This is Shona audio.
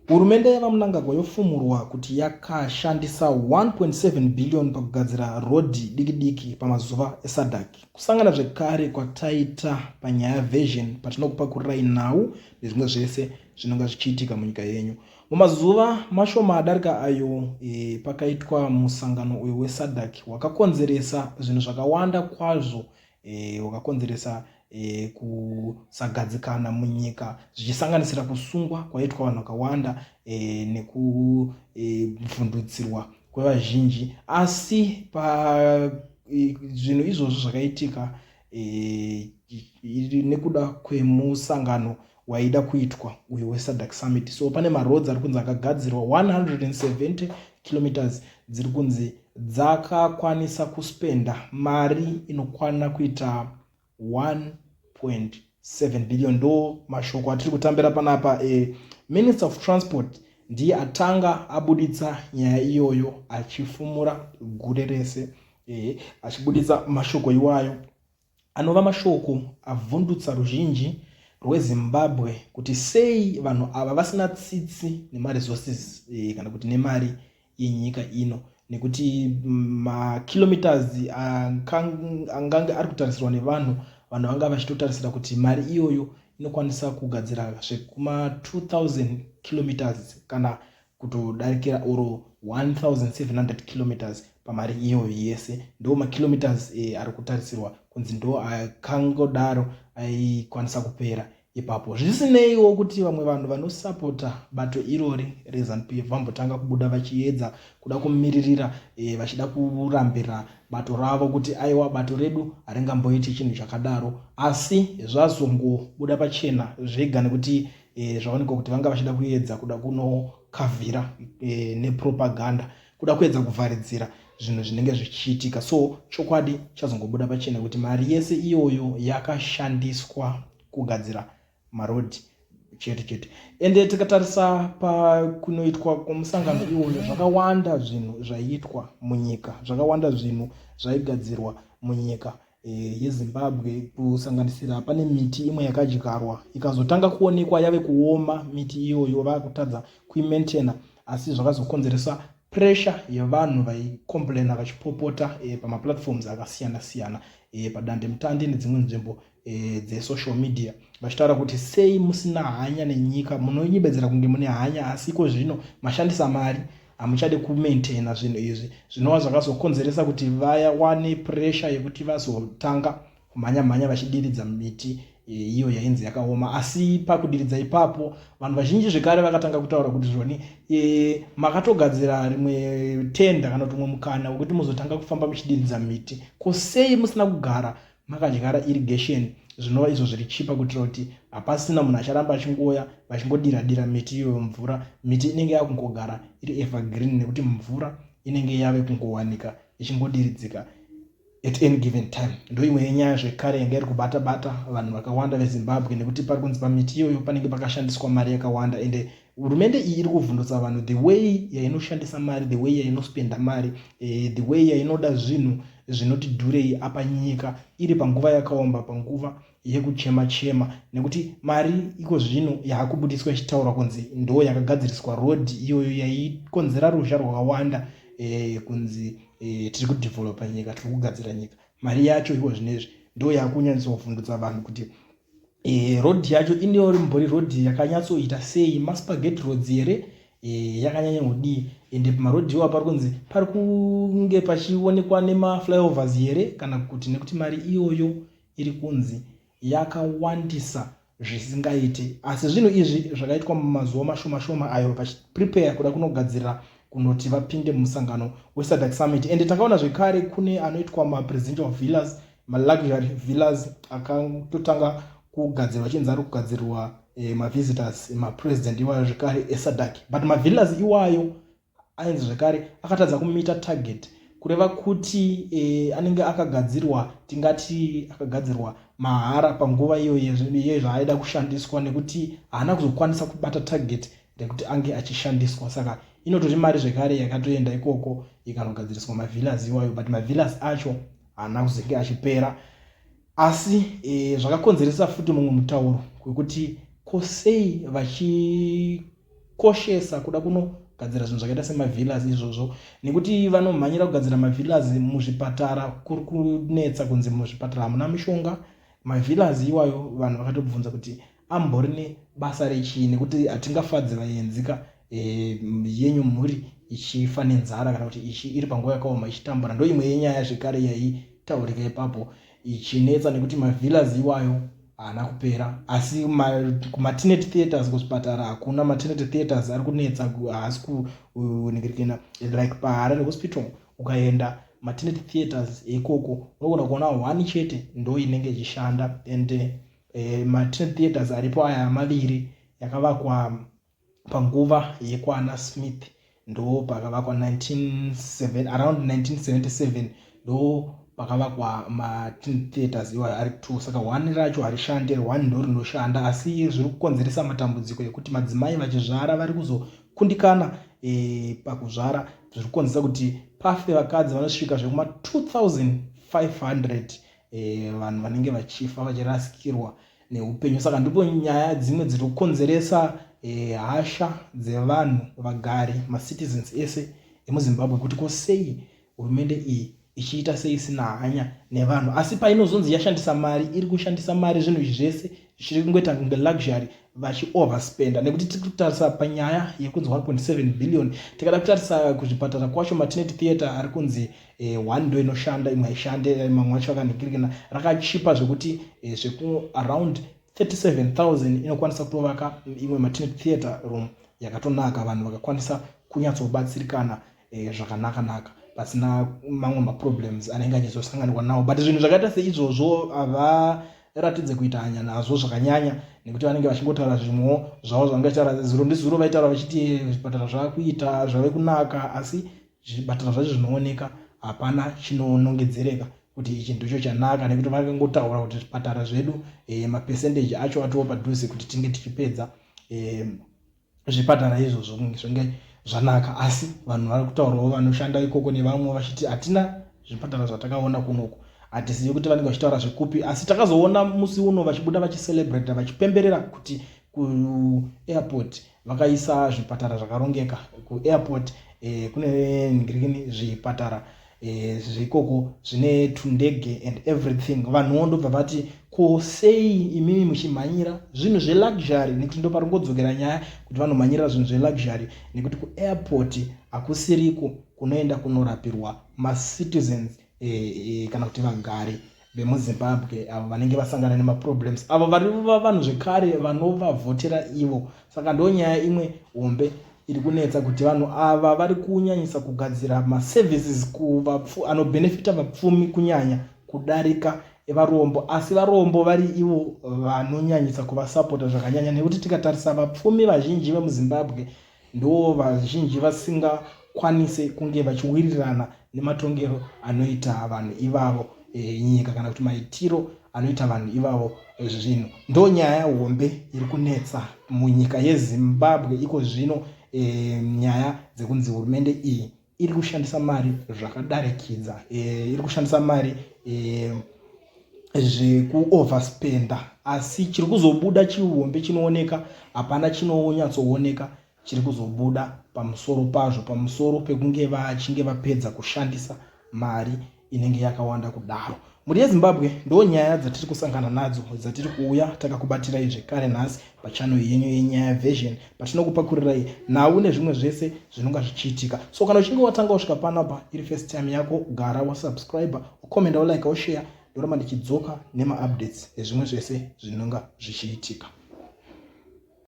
Hurumende yaVaMnangagwa yofumurwa kuti yakashandisa 1.7 billion pakugadzira rodhi diki diki pamazuva eSADC. Kusangana zvekare kwataita panyaya version patinokupakurirai nhau nezvimwe zvese zvinonga zvichiitika munyika yenyu. Mumazuva mashoma adarika ayo e, pakaitwa musangano uyu weSADC wakakonzeresa zvinhu zvakawanda kwazvo e, wakakonzeresa e, kusagadzikana munyika zvichisanganisira kusungwa kwaitwa vanhu vakawanda e, nekuvhundutsirwa e, kwevazhinji asi pa e, zvinhu izvozvo zvakaitika e, nekuda kwemusangano waida kuitwa uyo weSADC summit. So pane maroads ari kunzi akagadzirwa 170 kilometers dziri kunzi dzakakwanisa kuspenda mari inokwana kuita 1.7 billion. Ndo mashoko atiri kutambira panapa. Minister of Transport ndiye atanga abuditsa nyaya iyoyo achifumura gure rese, achibuditsa mashoko iwayo anova mashoko avhundutsa ruzhinji rweZimbabwe kuti sei vanhu ava vasina tsitsi nemaresources kana kuti nemari yenyika ino, nekuti makilometers angange ari kutarisirwa nevanhu, vanhu vanga vachitotarisira kuti mari iyoyo inokwanisa kugadzira zvekuma 2000 kilometers kana kutodarikira oro 1700 kilometers pamari iyoyo yese. Ndo makilometers ari kutarisirwa kunzi ndo akangodaro aikwanisa kupera ipapo. Zvisineiwo kuti vamwe vanhu vanosapota bato irori reZANU PF vambotanga kubuda vachiedza kuda kumiririra, vachida kurambira bato ravo kuti aiwa, bato redu haringamboiti chinhu chakadaro, asi zvazongobuda pachena zvega nekuti zvaonekwa kuti vanga vachida kuedza kuda kunokavhira nepropaganda, kuda kuedza kuvharidzira zvinhu zvinenge zvichiitika. So chokwadi chazongobuda pachena kuti mari yese iyoyo yakashandiswa kugadzira marodhi chete chete. Ende tikatarisa pakunoitwa kwomusangano iwoyo, zvakawanda zvinhu zvaiitwa munyika, zvakawanda zvinhu zvaigadzirwa munyika yeZimbabwe, kusanganisira pane miti imwe yakadyarwa ikazotanga kuonekwa yave kuoma. Miti iyoyo vakutadza kuimaintaina, asi zvakazokonzeresa pressure yevanhu vaicomplaina vachipopota pamaplatforms akasiyana siyana, padandemutande nedzimwe nzvimbo dzesocial media, vachitaura kuti sei musina hanya nenyika, munonyebedzera kunge mune hanya, asi iko zvino mashandisa mari, hamuchade kumaintaina zvinhu izvi, zvinova zvakazokonzeresa kuti vawane pressure yekuti vazotanga kumhanya mhanya vachidiridza miti iyo yainzi yakaoma. Asi pakudiridza ipapo vanhu vazhinji zvekare vakatanga kutaura kuti zvoni makatogadzira rimwe tenda kana kuti umwe mukana wekuti muzotanga kufamba muchidiridza miti. Ko sei musina kugara makadyara irrigation, zvinova izvo zviri chipa, kuitira kuti hapasina munhu acharamba achingoya vachingodira dira miti iyoyo mvura? Miti inenge yakungogara iri evergreen nekuti mvura inenge yave kungowanika ichingodiridzika at any given time. Ndo imwe yenyaya zvekare yanga iri kubata bata vanhu vakawanda veZimbabwe, nekuti pari kunzi pamiti iyoyo panenge pakashandiswa mari yakawanda. Ende hurumende iyi iri kuvhundutsa vanhu the way yainoshandisa mari, the way yainospenda mari, the way yainoda zvinhu zvinoti dhurei, apa nyika iri panguva yakaomba, panguva yekuchema chema, nekuti mari iko zvino yaakubudiswa ichitaurwa kunzi ndo yakagadziriswa road iyoyo yaikonzera ruzha rwakawanda, kunzi tiri kudhevhelopa nyika, tiri kugadzira nyika. Mari yacho iko zvinezvi ndo yakunyatsovhundutsa vanhu kuti road yacho inombori road yakanyatsoita sei, maspaghetti roads here, yakanyanya kudii? Ende pamarodhi iwapo pari kunzi pari kunge pachionekwa nemaflyovers here kana kuti, nekuti mari iyoyo iri kunzi yakawandisa zvisingaiti. Asi zvinhu izvi zvakaitwa mumazuva mashoma shoma ayo vachiprepare kuda kunogadzirira kunoti vapinde mumusangano weSADC summit. Ende takaona zvekare kune anoitwa mapresidential villas, maluxury villas akatotanga kugadzirwa achinzi ari kugadzirwa mavisitors, mapresident iwayo zvekare eSADC, but mavillas iwayo ainzi zvekare akatadza kumeeta target, kureva kuti anenge akagadzirwa, tingati akagadzirwa mahara panguva iyo yezvaaida kushandiswa, nekuti haana kuzokwanisa kubata target rekuti ange achishandiswa. Saka inotori mari zvekare yakatoenda ikoko ikanogadziriswa mavillas iwayo, but mavillas acho haana kuzenge achipera. Asi zvakakonzeresa futi mumwe mutauro wekuti ko sei vachikonzeresa. kukoshesa kuda kunogadzira zvinhu zvakaita semavillas izvozvo, nekuti vanomhanyira kugadzira mavillas muzvipatara kuri kunetsa kunzi muzvipatara hamuna mishonga. Mavillas iwayo vanhu vakatobvunza kuti ambori nebasa rechii, nekuti hatingafadzi vaenzika yenyu mhuri ichifa nenzara kana kuti ichi iri panguva yakaoma ichitambura. Ndo imwe yenyaya zvekare yaitaurika ipapo ichinetsa, nekuti mavillas iwayo haana kupera, asi kumaternity theatres kuzvipatara hakuna. Maternity theatres ari kunetsa, haasi kuningirikina. Like paHarare Hospital ukaenda, maternity theatres ikoko unogona kuona one chete ndo inenge ichishanda, and maternity theatres aripo aya maviri yakavakwa panguva yekwana Smith, ndo pakavakwa around 1977, ndo pakavakwa maternity theatres iwayo ari two. Saka one racho harishandi, one ndo rinoshanda, asi zviri kukonzeresa matambudziko ekuti madzimai vachizvara vari kuzokundikana pakuzvara. Zviri kukonzeresa kuti pafe vakadzi vanosvika zvekuma 2500, vanhu vanenge vachifa vachirasikirwa neupenyu. Saka ndipo nyaya dzimwe dziri kukonzeresa hasha dzevanhu, vagari, macitizens ese emuZimbabwe, kuti ko sei hurumende iyi ichiita seisina hanya nevanhu, asi painozonzi yashandisa mari, iri kushandisa mari zvinhu izvi zvese zvichiri kungoita kunge luxury, vachioverspenda. Nekuti tiri kutarisa panyaya yekunzi 1.7 billion, tikada kutarisa kuzvipatara kwacho, maternity theatre ari kunzi one ndo inoshanda, imwe haishande, mamwe acho akanhikirikina rakachipa zvekuti zveku around 37,000 inokwanisa kutovaka imwe maternity theatre room yakatonaka, vanhu vakakwanisa kunyatsobatsirikana zvakanaka-naka pasina mamwe maproblems anenge achizosanganikwa nawo. But zvinhu zvakaita seizvozvo havaratidze kuita hanya nazvo zvakanyanya, nekuti vanenge vachingotaura zvimwewo zvavo zvange vachitaura. Zuro ndizuro vaitaura vachiti zvipatara zvaakuita zvave kunaka, asi zvipatara zvacho zvinooneka hapana chinonongedzereka kuti ichi ndicho chanaka, nekuti vakangotaura kuti zvipatara zvedu mapercentage acho atoo padhuze kuti tinge tichipedza zvipatara izvozvo zvinge zvanaka. Asi vanhu vari kutaurawo vanoshanda ikoko nevamwe vachiti hatina zvipatara zvatakaona kunoku, hatizivi kuti vanenge vachitaura zvekupi. Asi takazoona musi uno vachibuda vachicelebrata, vachipemberera kuti kuairport vakaisa zvipatara zvakarongeka. Kuairport kune ngirini zvipatara zveikoko zvine tundege and everything. Vanhuwo ndobva vati, ko sei imimi muchimhanyira zvinhu zveluxury? Nekuti ndo paringodzokera nyaya kuti vanomhanyira zvinhu zveluxury, nekuti kuairport hakusiriko kunoenda kunorapirwa macitizens kana kuti vagari vemuZimbabwe avo vanenge vasangana nemaproblems, avo vari vanhu zvekare vanovavhotera ivo. Saka ndo nyaya imwe hombe iri kunetsa, kuti vanhu ava vari kunyanyisa kugadzira maservices anobhenefita vapfumi kunyanya kudarika varombo, asi varombo vari ivo vanonyanyisa kuvasapota zvakanyanya, nekuti tikatarisa vapfumi vazhinji vemuZimbabwe ndo vazhinji vasingakwanise kunge vachiwirirana nematongero anoita vanhu ivavo nyika kana kuti maitiro anoita vanhu ivavo zvinhu. Ndo nyaya hombe iri kunetsa munyika yeZimbabwe iko zvino, nyaya dzekunzi hurumende iyi iri kushandisa mari zvakadarikidza, iri kushandisa mari zvekuoverspenda, asi chiri kuzobuda chihombe chinooneka hapana chinonyatsooneka chiri kuzobuda pamusoro pazvo, pamusoro pekunge vachinge vapedza kushandisa mari inenge yakawanda kudaro. Mhuri yeZimbabwe, ndo nyaya dzatiri kusangana nadzo dzatiri kuuya takakubatirai zvekare nhasi pachannel yenyu yeNyaya Version, patinokupakurirai nhau nezvimwe zvese zvinonga zvichiitika. So kana uchinge watanga kusvika panapa iri first time yako, gara wasubscribe, ukomenda, ulike, ushare. Ndoramba ndichidzoka nemaupdates ezvimwe zvese zvinonga zvichiitika.